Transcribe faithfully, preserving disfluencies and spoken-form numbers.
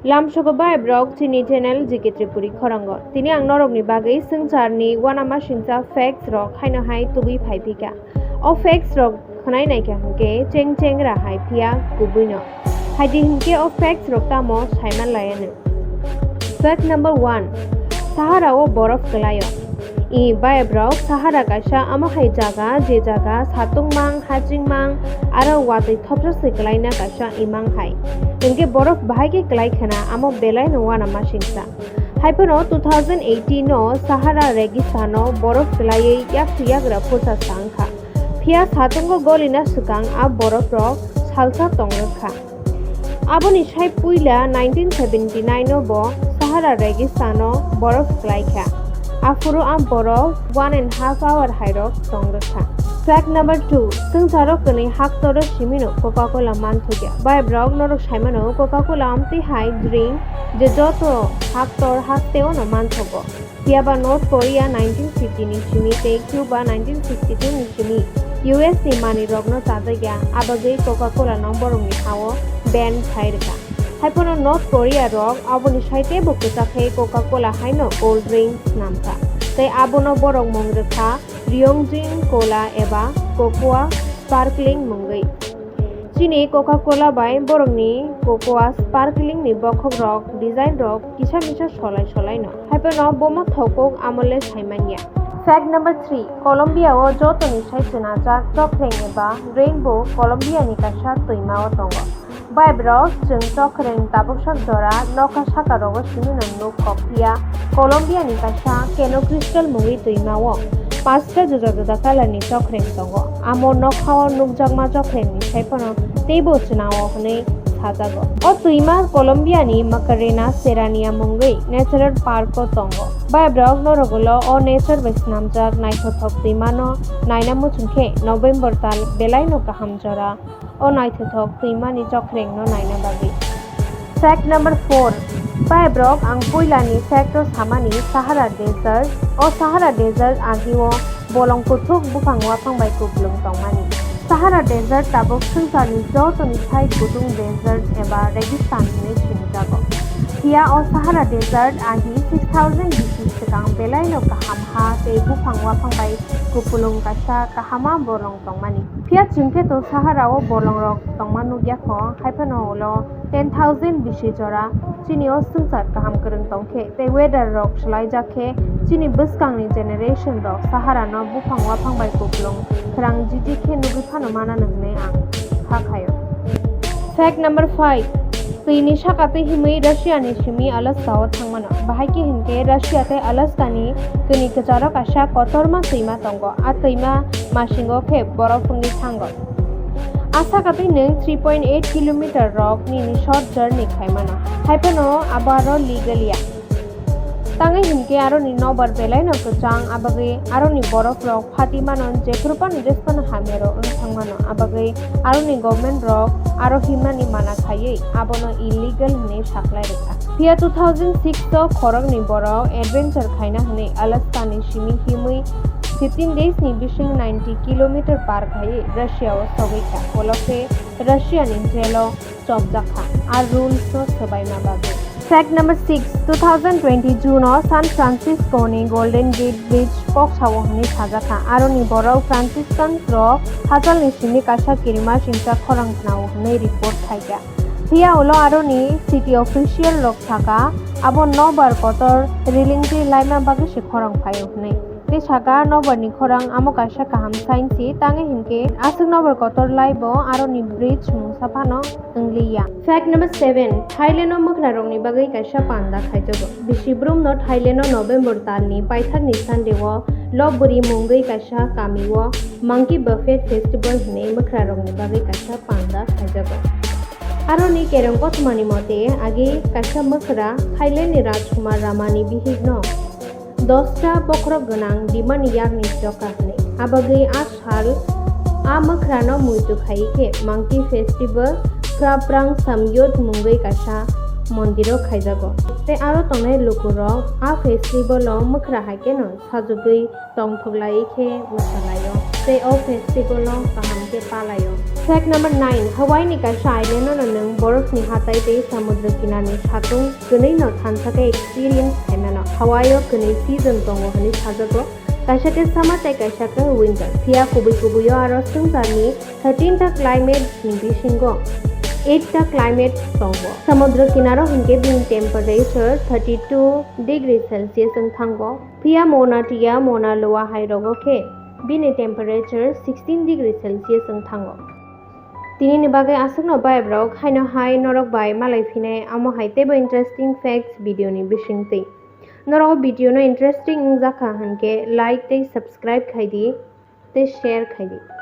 Lamsogo bai borok chini channel G K Tripuri khorongo. Tini ang norokni bagwi swngcharni uanamasingcha facts rok haino hai tubui phai phika. O facts rok khwnai naikha hwnkhe cheng chengra hai phiya kubuino. Haidi hwnkhe o facts rok tamo saiman laianw. Fact number one, Sahara o borof kwlaio. I bai borok Sahara kaisa amo hai jaga, je jaga satung mang, haching mang, aro watwi thopsa se kwlaina kaisa imang hai. Hwnkhe borof bahai khe kwlai khwna, amo belai no uanamasingcha. Haiphano two thousand eighteen o Sahara Registan o borof kwlaiwi yak yagra phusa sa wngkha. Phiya satungo golina swkang a borof rok salsa tong rwkha. Aboni sai puila nineteen seventy nine o bo Sahara Registan o borof kwlai kha. Aphuru a borof one and half hour hai rok tong rwkha. Fact number two, swngcharo kwnwi haktor o simino Coca-Cola manthokya. Bai borok norok saimano Coca-Cola amtwi hai drink je joto haktor haste o no manthogo. Phiya ba North Korea nineteen fifty ni simi tei Cuba nineteen sixty two ni simi U S ni manwi rokno chajakya, abagwi Coca-Cola no borokni ha o ban khai rwkha. Haiphano North Korea rok aboni sai teibo kwchak khe Coca-Cola haino cold drink swnamkha. Tei abono borok mung rwkha Ryongjin Cola eba Cocoa Sparkling mungwi. Chini Coca-Cola bai borokni Cocoa Sparkling ni bokhok rok, design rok kisa misa solai solai no. Haiphano bomo thokok amole saimanya. Fact number three, Colombia o jotoni sai chwnajak chokreng eba rainbow Colombia ni kaisa twima o tongo. Bai borok chwng chokreng tabuksak jora nokha saka rogo simi no nuk kok phiya Colombia ni kaisa Keno Crystal mungwi twima o pasta juda juda colour ni chokreng tongo. Amo nokha o nukjakma chokreng ni sai phano teibo chwna o hwnwi sajago. O twima Colombia ni Macarena Serrania mungwi natural park o tongo. Bai borok norok ulo o nature bai swnamjak naithothok twima no naina muchung khe November tal belai no kaham jora o naithothok twimani chokrengno naina bagwi. Fact number four, Bai borok ang puilani fact o samani Sahara Desert. O Sahara Desert agio bolong kuthuk buphang waphang bai kupulung tongmani. Sahara Desert tabuk swngcharni jotoni sai kutung desert eba registan hinwi sinijago. Phiya o Sahara Desert agi six thousand B C swkang belaino kaham ha tei buphang waphang bai kupulung kaisa kahama bolong tongmani. Phiya chwng khe to Sahara o bolong rok tongma nukya kho, haiphano ulo ten thousand B C jora chini o swngchar kaham kwrwng tong khe tei weather rok swlaijak khe chini bwskangni generation rok Sahara no buphang waphang bai kupulung khwrang jiji khe nugwi phano mananw hwnwi ang kha khaio. Fact number five, Twini saka twi himwi Russia ni simi Alaska o thangmano. Bahai khe hinkhe Russia tei Alaska ni kwnwi kwcharo kaisa kotorma twima tongo. A twima masingo khe borof wngwi thango. A saka twi nwng three point eight kilometer rok nini short journey khaimano. Haiphano abo aro legal ya. Tangwi hinkhe aroni nobar belaino kwchang, abagwi aroni borof rok phatimano, jephru phano jesphano hamyaro wng thangmano, abagwi aroni government rok aro himnani mana khaiwi abono illegal hwnwi saklai rwkha. Phiya two thousand six o khoroknwi borok adventure khaina hwnwi Alaska ni simi himwi fifteen days ni bising ninety kilometer par khaiwi Russia o sogwi kha, ulo khe Russia ni jail o chopjak kha, a rules no swbaima bagwi. Fact number six, two thousand twenty June o San Francisco ni Golden Gate Bridge poksa o hwnwi sajak kha. Aroni borok Franciscans rok hachal ni simi kaisa kirima singcha khorang khna o hwnwi report khai kha. Phiya ulo aroni city official rok saka, abo nobar kotor railing twi laima bagwi se khorang phai o hwnwi. Tei saka nobar ni khorang amo kaisa kaham sign si, tangwi hinkhe aswk nobar kotor lai bo aroni bridge mungsa phano wngliya. Fact number seven, Thailand o mwkhra rokni bagwi kaisa panda khaijago. Bisi brum no Thailand o November tal ni paithak ni Sunday o Lopburi mungwi kaisa kami o Monkey Buffet Festival hwnwi mwkhra rokni bagwi kaisa panda khaijago. Aroni kerong kothoma ni mote agi kaisa mwkhra Thailand ni Rajkumar Rama ni bihik no dosta bokhorok gwnang demand yakni choka hwnwi. Abagwi a sal a mwkhrano muitu khai khe Monkey Festival Phra Prang Samyot mungwi kaisa mondiro khaijago. Tei aro tongnai lukurok a festival o mwkhra hai kheno sajwgwi tongthok lai khe mwsa lai o tei o festival no kaham khe pa lai o. Fact number nine, Hawaii ni kaisa island no nwng borok ni hatai tei samudra kinar ni satung kwnwi no thansa khe experience khaimano. Hawaii o kwnwi season tongo hwnwi sajago, kaisa khe summer tei kaisa khe winter. Phiya kubui kubui o aro swngchar ni thirteen ta climate ni bisingo eight ta climate tongo. Samudra kinaro hinkhe bini temperature thirty two degree Celsius wng thango. Phiya Mauna Kea, Mauna Loa hai rogo khe bini temperature sixteen degree Celsius wng thango. Tini ni bagwi aswkno bai borok, haino hai norok bai malai phinai amo hai teibo interesting facts video ni bisingtwi. Norok o video no interesting wngjakha hinkhe like tei subscribe khai di tei share khai di.